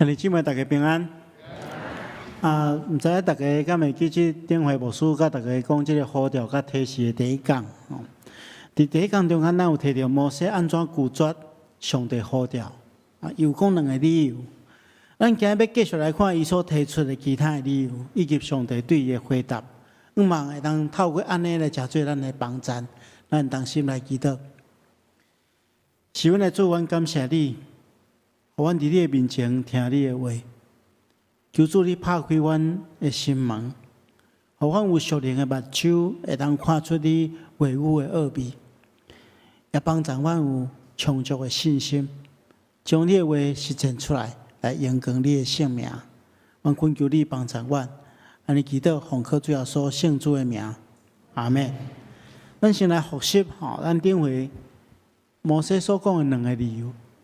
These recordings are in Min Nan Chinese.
兄弟姊妹，大家平安。啊，毋知影大家敢會記這頂回牧師佮大家講這个呼召佮提示的第一講。佇第一講中間，咱有提著摩西按怎拒絕上帝呼召，啊，有講兩个理由。咱今日欲繼續來看伊所提出的其他的理由，以及上帝對伊的回答。向望會當透過按呢來成做咱的幫贊，咱同心來祈禱。是阮的主，阮感謝你，予阮佇你的面前聽你的話。求主你拍開阮的心門，予阮有屬靈的目睭，會當看出你話語的奧秘，也幫助阮有充足的信心，將你的話實踐出來，來榮光你的聖名。阮懇求你幫助阮，按呢祈禱奉靠主耶穌聖子的名，阿們。咱先來複習吼，咱頂回摩西所講的兩个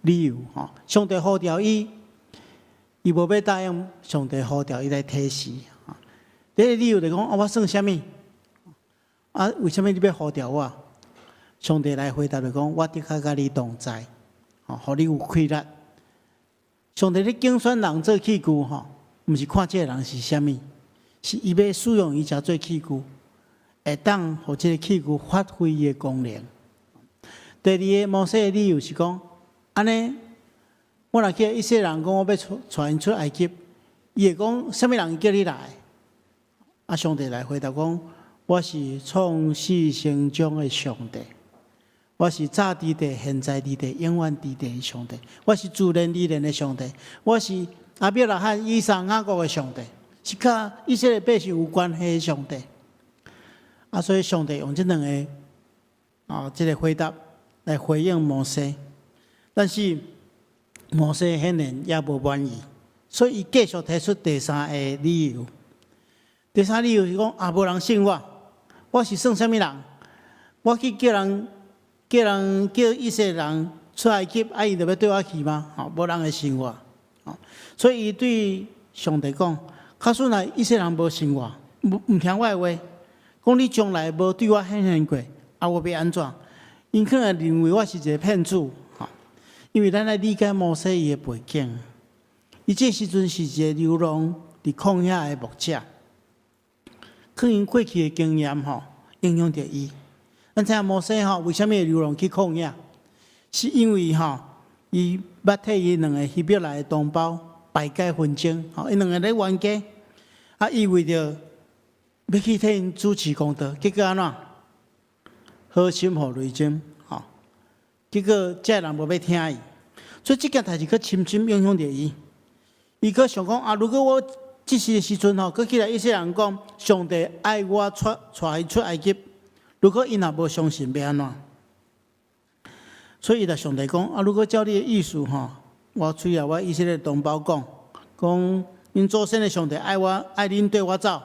理由吼，上帝呼召伊，伊無欲答應上帝呼召伊來提示。第一个理由就講啊，我算啥物？啊，為啥物你欲呼召我？上帝來回答就講，我的確佮你同在，吼，予你有氣力。上帝咧揀選人做器具吼，毋是看這个人是啥物，是伊欲使用伊成做器具，會當予這个器具發揮伊的功能。第二个摩西的理由是講，按呢，我若去以色列人講我欲帶𪜶出埃及，伊會講啥物人叫你來？啊，上帝來回答講，我是創始成終的上帝，我是早佇地、現在佇地、永遠佇地的上帝，我是自然而然的上帝，我是亞伯拉罕、以撒、雅各的上帝，是佮以色列百姓有關係的上帝。啊，所以上帝用這兩个啊，這个回答來回應摩西，但是摩西顯然也無滿意，所以伊繼續提出第三个理由。第三理由是講啊，無人信我，我是算啥物人？我去叫人叫人叫以色列人出埃及，啊，𪜶就欲綴我去嗎？吼，無人會信我。所以伊對上帝講：假使若以色列人無信我，毋聽我的話，講你從來無對我顯現過，啊，我欲按怎？𪜶可能認為我是一个騙子，吼，因為咱愛理解摩西伊的背景，伊這時陣是一个流浪佇曠野的牧者，可能過去的經驗吼影響著伊。咱知影摩西吼為啥物會流浪去曠野？是因為吼伊捌替伊兩个希伯來的同胞排解紛爭，吼，𪜶兩个咧冤家，啊，伊為著欲去替𪜶主持公道，結果按怎？好心予雷偵，吼，結果這个人無欲聽伊，所以這件代誌閣深深影響著伊。伊閣想講啊，如果我這時的時陣吼，閣起來以色列人講，上帝愛我出帶𪜶出埃及，如果𪜶若無相信，欲按怎？所以伊就上帝講啊，如果照你的意思吼，我出去我以色列同胞講，講𪜶祖先的上帝愛我，愛恁綴我走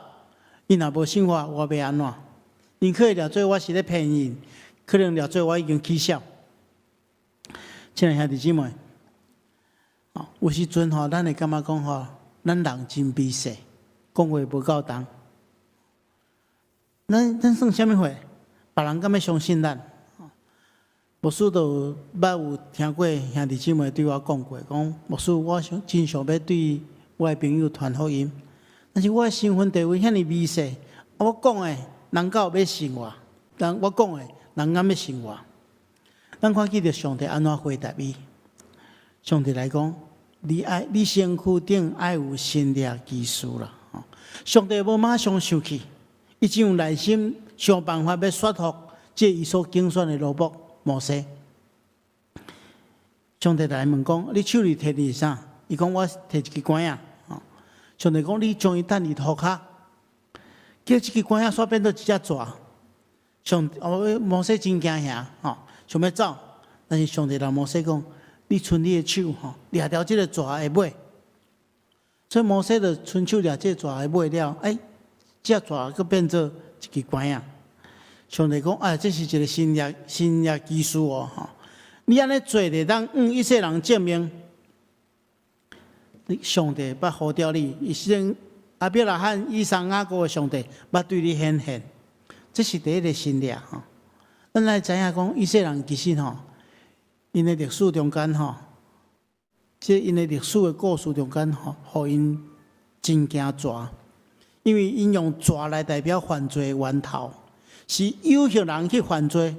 ，𪜶若無信我，我欲按怎？𪜶可能掠做我是咧騙𪜶，可能掠做我已經起痟。親愛兄弟姊妹，有時陣吼，咱會感覺講吼，咱人真微細，講話無夠重。咱算啥物貨？別人敢欲相信咱？牧師就捌有聽過兄弟姊妹對我講過，講牧師，我想真想欲對我的朋友傳福音，但是我的身份地位遐爾微細，啊，我講的人敢有欲信我？人我講的人敢欲信我？咱看見著上帝按怎回答伊？上帝來講，你愛你身軀頂愛有神蹟奇事啦！上帝無馬上生氣，伊真有耐心想辦法欲說服這伊所揀選的奴僕摩西。上帝來問講：你手裡提的是啥？伊講我提一支拐仔。上帝講：你將伊擲佇塗跤，叫這支拐仔煞變做一隻蛇。上哦，摩西真驚嚇，吼，想欲走，但是上帝共摩西講：你伸你的手，吼，掠著這个蛇的尾。所以摩西就伸手掠這个蛇的尾了，欸，這蛇閣變做一支拐仔。上帝講：哎，這是一个神蹟奇事哦，吼！你按呢做會當向以色列人證明，你上帝捌呼召你，伊是亞伯拉罕、以撒、雅各的上帝，捌對你顯現，這是第一个神蹟吼。咱來知影講，以色列人其實吼，𪜶的歷史中間吼，這𪜶的歷史的故事中間吼，予𪜶真驚蛇，因為𪜶用蛇來代表犯罪的源頭，是誘惑人去犯罪，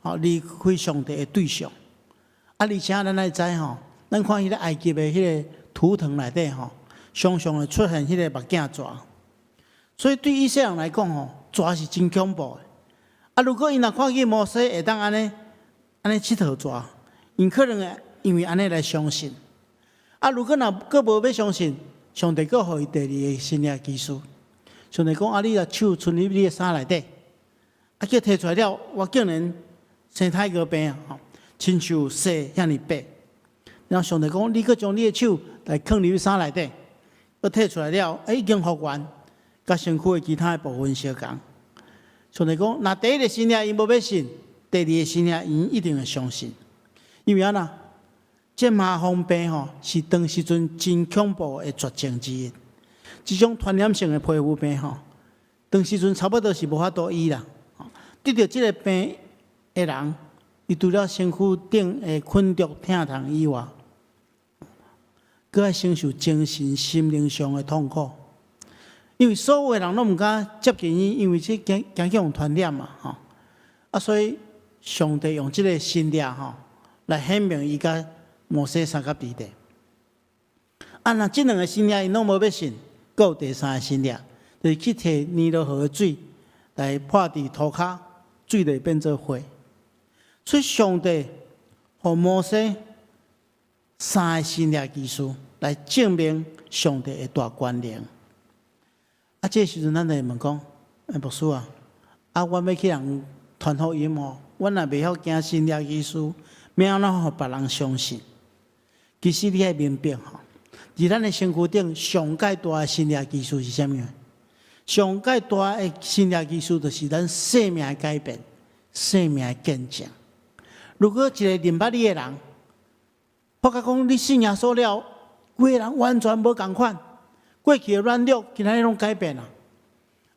吼，離開上帝的對象。啊，而且咱愛知吼，咱看彼個埃及的彼個圖騰內底吼，常常會出現彼個目鏡蛇，所以對以色列人來講吼，蛇是真恐怖的。啊，如果𪜶若看見摩西會當按呢按呢𨑨迌蛇，𪜶可能會因為按呢來相信。啊，如果若閣無欲相信，上帝閣予伊第二个神蹟奇事。上帝講啊，你若手伸入你的衫內底，啊，叫提出來了，我竟然生苔膏病啊，吼，親像雪遐爾白。然後上帝講，你閣將你的手來囥入衫內底，閣提出來了，欸，已經復原，佮身軀的其他的部分相仝。上帝講，若第一个神蹟𪜶無欲信，第二个神蹟𪜶一定會相信，因為按怎？這麻風病吼是當時陣真恐怖的絕症之一。這種傳染性的皮膚病吼，當時陣差不多是無法度醫啦。得著這个病的人，伊除了身軀頂的困毒疼痛以外，閣愛承受精神、心靈上的痛苦。因為所有的人攏毋敢接近伊，因為這驚驚去予傳染嘛吼。啊，所以上帝用這个神蹟吼來顯明伊佮摩西相佮佇咧。啊，若這兩个神蹟𪜶攏無欲信，閣有第三个神蹟，就是去提尼羅河的水來潑佇塗跤，水就會變做血。所以上帝予摩西三个神蹟奇事來證明上帝的大權能。啊，這時陣咱就會問講：欸，牧師啊，啊，阮欲去予人傳福音哦，阮若袂曉行神蹟奇事，欲按怎予別人相信？其實你愛明白吼，佇咱的身軀頂上蓋大的神蹟奇事是啥物？上蓋大的神蹟奇事就是咱生命的改變，生命的見證。如果一個認捌你的人，發覺講你信耶穌了，規个人完全無仝款，過去的軟弱，今仔日攏改變啦。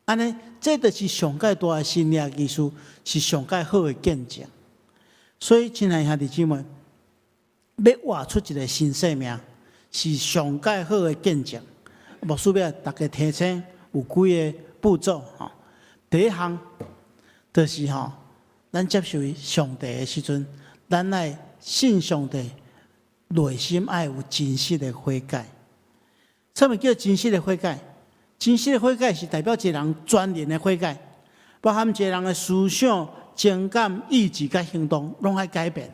按呢，這就是上蓋大的神蹟奇事，是上蓋好的見證。所以，親愛兄弟姊妹，欲活出一个新生命，是上蓋好的見證。牧師欲逐家提醒有幾个步驟吼。第一項就是吼，咱接受上帝的時陣，咱愛信上帝，內心愛有真實的悔改。啥物叫真實的悔改？真實的悔改是代表一個人全然的悔改，包含一個人的思想、情感、意志佮行動，攏愛改變。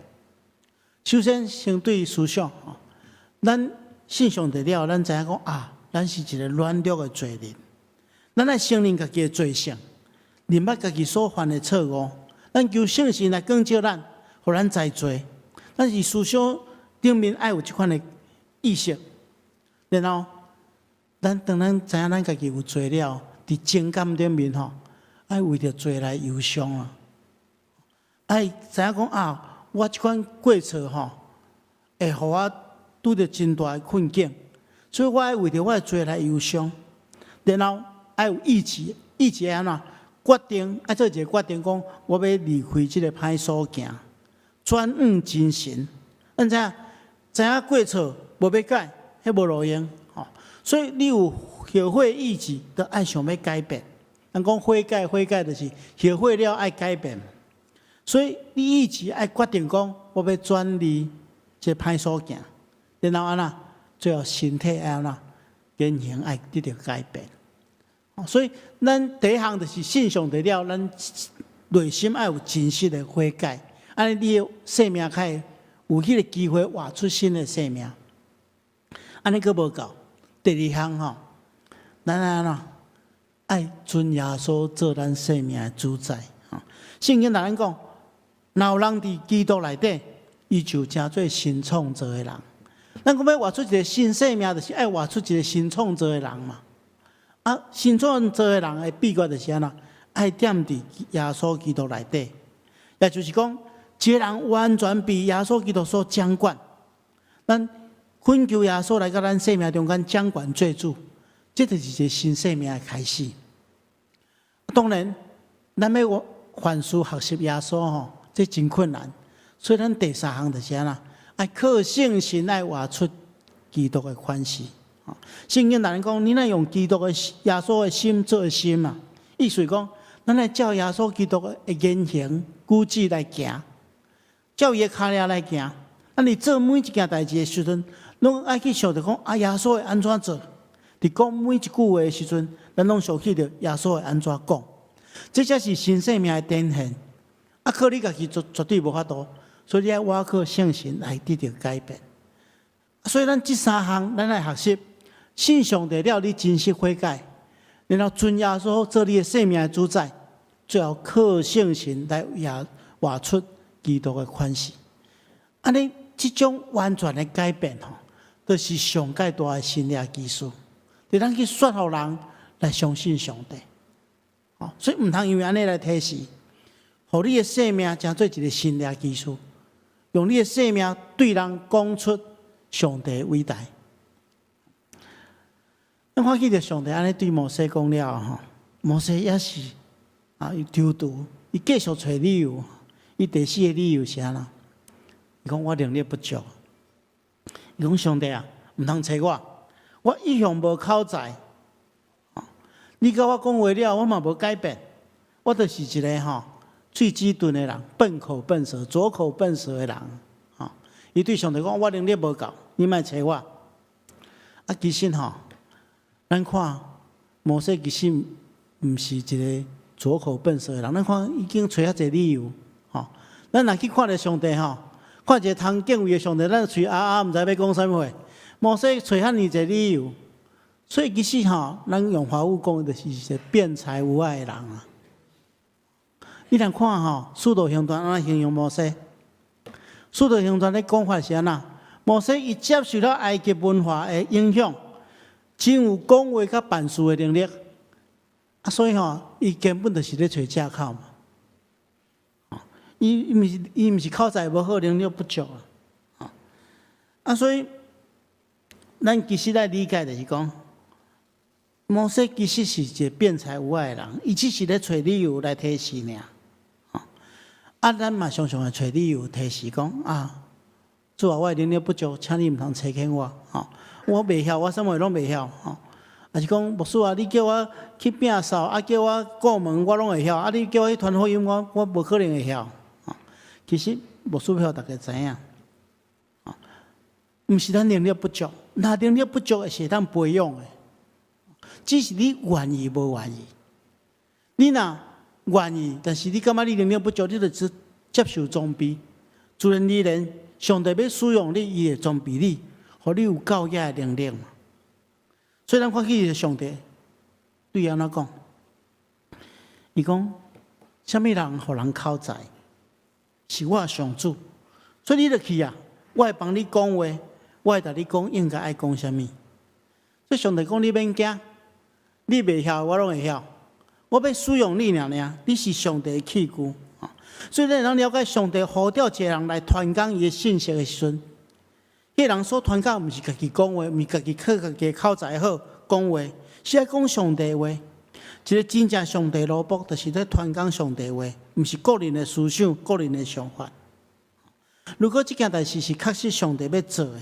首先，先對思想，咱信上帝了，咱知影講啊，咱是一个軟弱的罪人，咱愛承認家己的罪性，認捌家己所犯的錯誤，咱求聖神來光照咱，予咱知罪。咱是思想頂面愛有這款的意識，然後，咱當咱知影咱家己有罪了，佇情感頂面吼，愛為著罪來憂傷啊！愛知影講啊，我這款過錯吼，會予我拄著真大的困境，所以我愛為著我的罪來憂傷。然後愛有意志，意志愛按怎決定，愛做一个決定，講我欲離開這个歹所行，轉往真神。咱知影，知影過錯無欲改，彼無路用吼。所以你有後悔意志，就愛想欲改變。人講悔改，悔改就是後悔了愛改變。所以你意志愛決定講，我欲轉離這歹所行，然後按怎，最後身體愛按怎，言行愛得著改變。所以咱第一項就是信上帝了，咱內心愛有真實的悔改，按呢你的生命較會有彼個機會活出新的生命。按呢閣無夠，第二項吼，咱按怎愛尊耶穌做咱生命的主宰。聖經共咱講，若有人佇基督內底，伊就成做新創造的人。咱講欲活出一个新生命，就是愛活出一个新創造的人嘛。啊，新創造的人的秘訣就是按怎？愛踮佇耶穌基督內底，也就是講，這个人完全被耶穌基督所掌管。咱懇求耶穌來到咱生命中間掌權做主，這就是一个新生命的開始。當然，咱欲凡事學習耶穌吼，這真困難。所以咱第三項就是按怎？愛靠聖神來活出基督的款式。聖經咱講，你若用基督的耶穌的心做心啊，意思講，咱來照耶穌基督的言行舉止來行，照伊的跤跡來行。咱佇做每一件代誌的時陣，攏愛去想著講啊，耶穌會按怎做？佇講每一句話的時陣，咱攏想起著耶穌會按怎講。這才是新生命的展現。啊，靠你家己絕絕對無法度，所以你愛倚靠聖神來得著改變。所以咱這三項，咱來學習。信上帝了，你真實悔改，然後尊耶穌做你的生命的主宰，最後靠聖神來也活出基督的款式。按呢，這種完全的改變吼，就是上蓋大的神蹟奇事。就咱去說服人來相信上帝。哦，所以毋通因為按呢來提示，予你的生命成做一個神蹟奇事，用你的生命對人講出上帝偉大。咱看見著上帝按呢對摩西講了吼，摩西也是啊，伊躊躇，伊繼續揣理由。伊第四个理由是按怎？伊講我能力不足。伊講上帝啊，毋通揣我，我一向無口才。你共我講話了，我嘛無改變，我就是一个吼喙齒鈍的人，笨口笨舌、拙口笨舌的人。吼，伊對上帝講，我能力無夠，你莫揣我。啊，其實吼，咱看摩西其實毋是一个拙口笨舌的人，咱看已經揣遐濟理由，吼。咱若去看著上帝吼，看一个通敬畏的上帝，咱喙啞啞，毋知欲講啥物話。摩西揣遐爾濟理由，所以其實吼，咱用華語講，就是一個辯才無礙的人啊。你若看吼，使徒行傳按怎形容摩西？使徒行傳咧講法是按怎？摩西伊接受了埃及文化的影響，真有講話佮辦事的能力。啊，所以吼，伊根本就是咧揣藉口嘛。伊毋是口才無好，能力不足啊。啊，所以咱其實來理解就是講，摩西其實是一個辯才無礙的人，伊只是咧揣理由來推辭爾。啊，咱嘛常常會揣理由推辭講啊，主啊，我的能力不足，請你毋通差遣我。吼，我袂曉，我啥物攏袂曉。吼，抑是講牧師啊，你叫我去摒掃，啊叫我顧門，我攏會曉。啊，你叫我去傳福音，我無可能會曉。其實牧師欲予大家知影，毋是咱能力不足，若能力不足是會當培養的，只是你願意無願意。你若願意，但是你感覺你能力不足，你就只接受裝備。自然而然，上帝欲使用你，伊會裝備你，予你有夠遐的能力嘛。所以咱看見上帝對伊按怎講？伊講：啥物人予人口才？是我上主，所以你著去啊！我會幫你講話，我會共你講應該愛講啥物。所以上帝講你免驚，你袂曉，我攏會曉。我欲使用你爾爾，你是上帝的器具。所以咱會當了解上帝呼召一個人來傳講伊的信息的時陣，彼個人所傳講毋是家己講話，毋是家己靠家己口才好講話，是愛講上帝話。一個真正上帝奴僕，就是咧傳講上帝話，毋是個人的思想、個人的想法。如果這件代誌是確實上帝欲做的，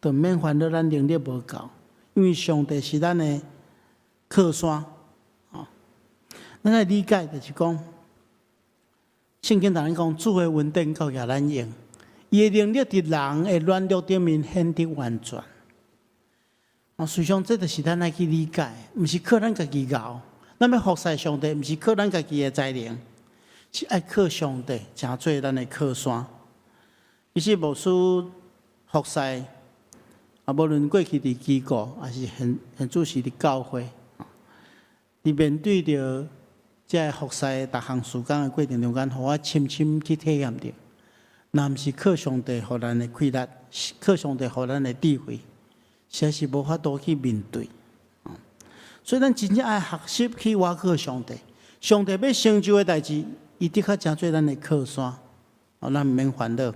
就毋免煩惱咱能力無夠，因為上帝是咱的靠山。哦，咱來理解就是講，聖經同咱講，主的恩典夠予咱用，伊的能力佇人的軟弱頂面顯得完全。哦，實際上這就是咱愛去理解，毋是靠咱家己𠢕。咱欲服侍上帝，毋是靠咱家己的才能，是愛靠上帝，成做咱的靠山。其實牧師服侍，啊，無論過去佇機構，抑是現主時佇教會，佇面對著這個服侍逐項事工的過程中間，予我深深去體驗著，若毋是靠上帝予咱的氣力，靠上帝予咱的智慧，實在是無法度去面對。所以咱真正愛學習去倚靠上帝，上帝欲成就的代誌，伊的確成做咱的靠山，哦，咱毋免煩惱。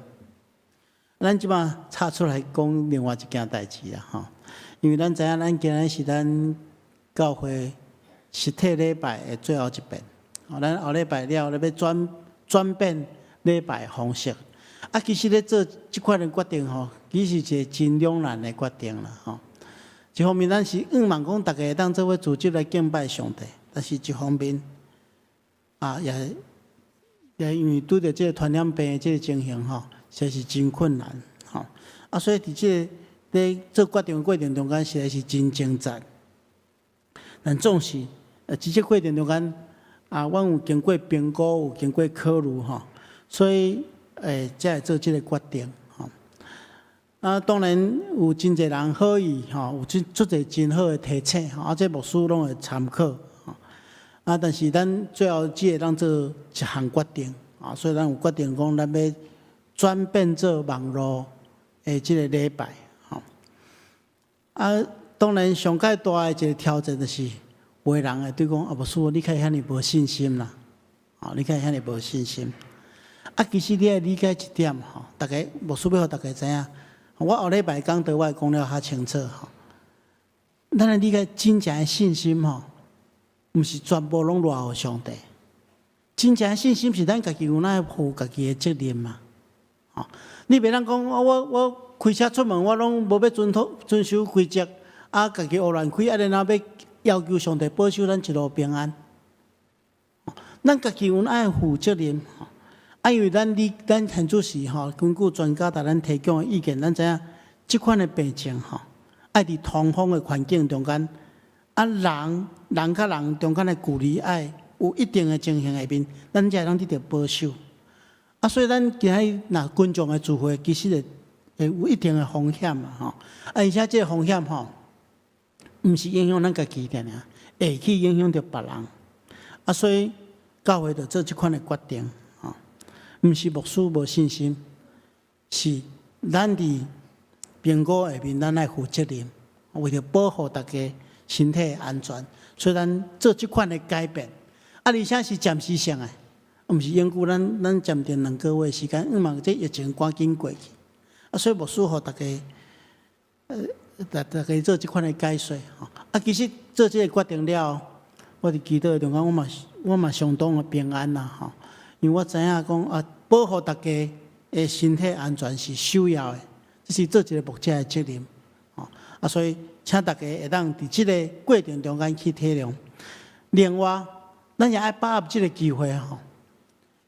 咱這擺插出來講另外一件代誌啦，吼，因為咱知影，咱今日是咱教會實體禮拜的最後一遍，哦，咱後禮拜了，咧欲轉變禮拜方式。啊，其實咧做這款的決定吼，其實是一個真兩難的決定啦吼。一方面，咱是向望講逐家會當做伙組織來敬拜上帝，但是一方面，啊，也因為拄著這個傳染病的這個情形吼，實在是真困難吼。啊，所以佇這個咧做決定的過程中間，實在是真掙扎。但總是，佇這過程中間，啊，阮有經過評估，有經過考慮吼，所以，才會做這個決定吼。啊，當然有真濟人好意吼，有真足濟真好的提醒吼，啊，這牧師攏會參考吼。啊，但是咱最後只會當做一項決定，啊，所以咱有決定講，咱欲轉變做網路的這個禮拜吼。啊，當然上蓋大的一個挑戰就是，有的人會對講啊，牧師，你較會遐爾無信心啦，啊，你較會遐爾無信心。啊，其實你愛理解一點吼，逐家牧師欲予逐家知影，我後禮拜講道我會講了較清楚吼。咱來理解真正的信心吼，毋是全部攏賴予上帝。真正的信心是咱家己有愛負家己的責任嘛。吼，你袂當講我開車出門，我攏無欲遵守規則，啊，家己胡亂開，啊，然後欲要求上帝保守咱一路平安。咱家己有愛負責任。啊，因為咱你咱現主時吼，根據專家共咱提供的意見，咱知影這款的病情吼，愛佇通風的環境中間，啊，人人佮人中間的距離愛有一定的情形下面，咱才會當得著保守。啊，所以咱今仔日若群眾的聚會，其實會有一定的風險嘛吼。啊，而且這個風險吼，毋是影響咱家己爾爾，會去影響著別人。啊，所以教會就做這款的決定。毋是牧師無信心，是咱佇評估下面，咱愛負責任，為著保護大家身體安全，所以咱做這款的改變。啊，而且是暫時性的，毋是永久。咱暫定2個月時間，向望這疫情趕緊過去。啊，所以牧師予逐家，逐家做這款的解說。啊，其實做這個決定了後，我佇祈禱的中間，我嘛相當的平安啦，吼。因為我知影講啊，保護大家的身體安全是首要的，這是做一個牧者的責任。啊，所以請大家會當佇這個過程中間去體諒。另外，咱也愛把握這個機會吼，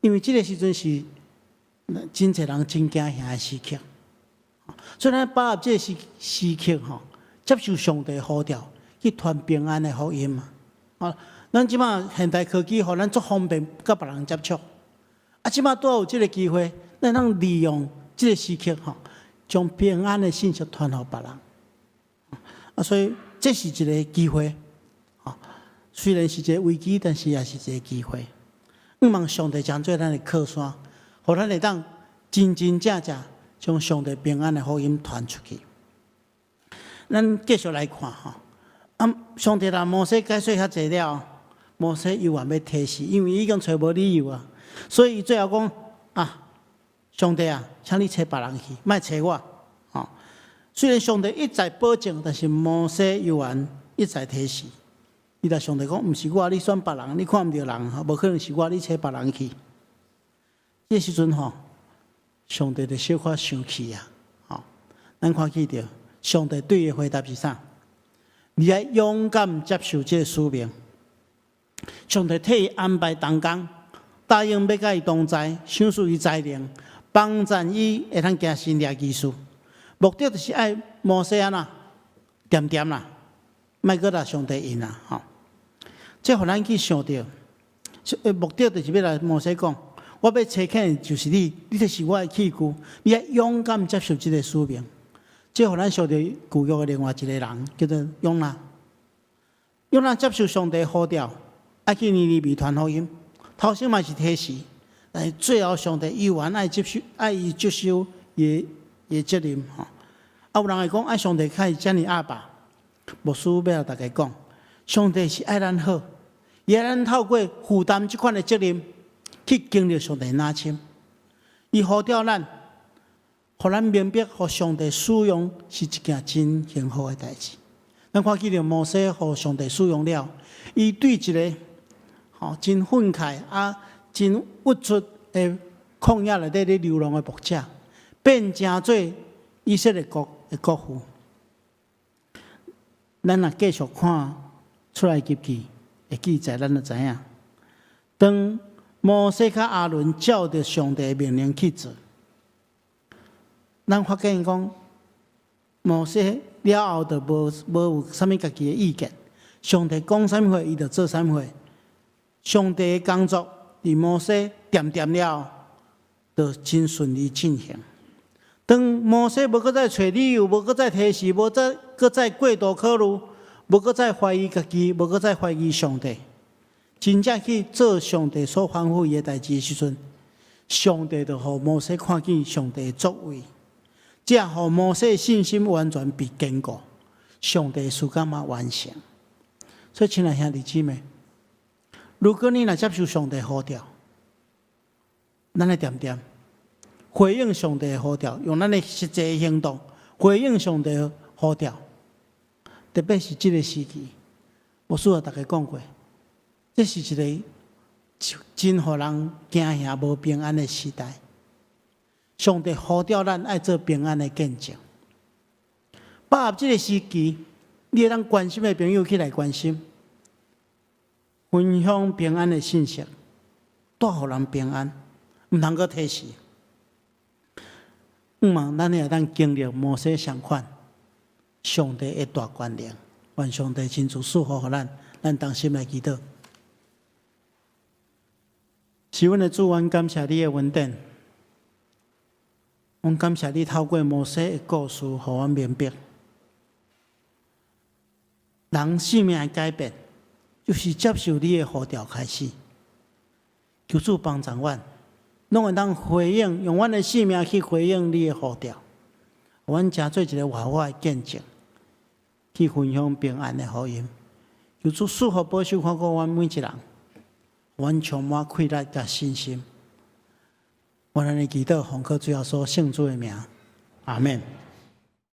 因為這個時陣是真濟人真驚嚇的時刻，所以咱把握這個時刻吼，接受上帝呼召去傳平安的福音嘛。啊，咱這馬現代科技予咱足方便佮別人接觸。啊，這馬拄好有這個機會，咱通利用這個時刻吼，將平安的信息傳予別人。啊，所以這是一個機會，吼。雖然是一個危機，但是也是一個機會。向望上帝將做咱的靠山，予咱會當真真正正將上帝平安的福音傳出去。咱繼續來看吼，啊，上帝共摩西解說遐濟了，摩西猶原欲推辭，因為已經揣無理由啊。所以最後講啊，上帝啊，請你揣別人去，莫揣我。吼，雖然上帝一再保證，但是摩西猶原一再推辭。伊共上帝講，毋是我，你選別人，你看毋著人，無可能是我，你揣別人去。這時陣吼，上帝就小可生氣啊！吼，咱看見著，上帝對伊的回答是啥？你愛勇敢接受這個使命。上帝替伊安排同工，答應欲佮伊同在，賞賜伊才能，幫贊伊會通行神蹟奇事。目的就是愛摩西按怎，恬恬啦，莫閣共上帝用啦，吼。這予咱去想著，目的就是欲來摩西講，我欲差遣的就是你，你就是我的器具，你愛勇敢接受這個使命。這予咱想著舊約的另外一個人，叫做約拿。約拿接受上帝呼召，愛去尼尼微傳福音，頭先嘛是推辭，但是最後上帝猶原愛接受，愛伊接受伊的責任吼。啊，有人會講，啊，上帝敢會遮爾鴨霸，牧師欲共大家講，上帝是愛咱好，伊愛咱透過負擔這款的責任，去經歷上帝若深。伊呼召咱，予咱明白，予上帝使用是一件真幸福的代誌。咱看見著摩西予上帝使用了，伊對一個吼真憤慨啊，真鬱卒的曠野內底咧流浪的牧者，變成做以色列國的國父。咱若繼續看出埃及記的記載，咱就知影，當摩西佮亞倫照著上帝的命令去做，咱發現講摩西了後就無有啥物家己的意見，上帝講啥物話，伊就做啥物話。上帝的工作佇摩西恬恬了後，就真順利進行。當摩西無閣再揣理由，無閣再提示，無再閣再過度考慮，無閣再懷疑家己，無閣再懷疑上帝，真正去做上帝所吩咐伊的代誌的時陣，上帝就予摩西看見上帝的作為，這予摩西的信心完全被堅固，上帝的事工嘛完成。所以，親愛兄弟姊妹，如果你若接受上帝呼召，咱來恬恬回應上帝的呼召，用咱的實際行動回應上帝的呼召。特別是這個時期，我拄仔逐家講過，這是一個真予人驚嚇、無平安的時代。上帝呼召咱愛做平安的見證。把握這個時機，你會當關心的朋友起來關心，分享平安的信息，帶予人平安，毋通閣提示。向望咱會當經歷摩西相款，上帝的大權能，願上帝親自賜福予咱，咱同心來祈禱。是阮的主，阮感謝你的恩典，阮感謝你透過摩西的故事，予阮明白，人性命的改變，就是接受你的呼召開始。求主幫助阮，攏會當回應，用阮的性命去回應你的呼召，阮成做一個活活的見證，去分享平安的福音。求主賜福保守看顧阮每一人，阮充滿氣力佮信心。阮按呢祈禱，奉靠主耶穌聖子的名，阿門。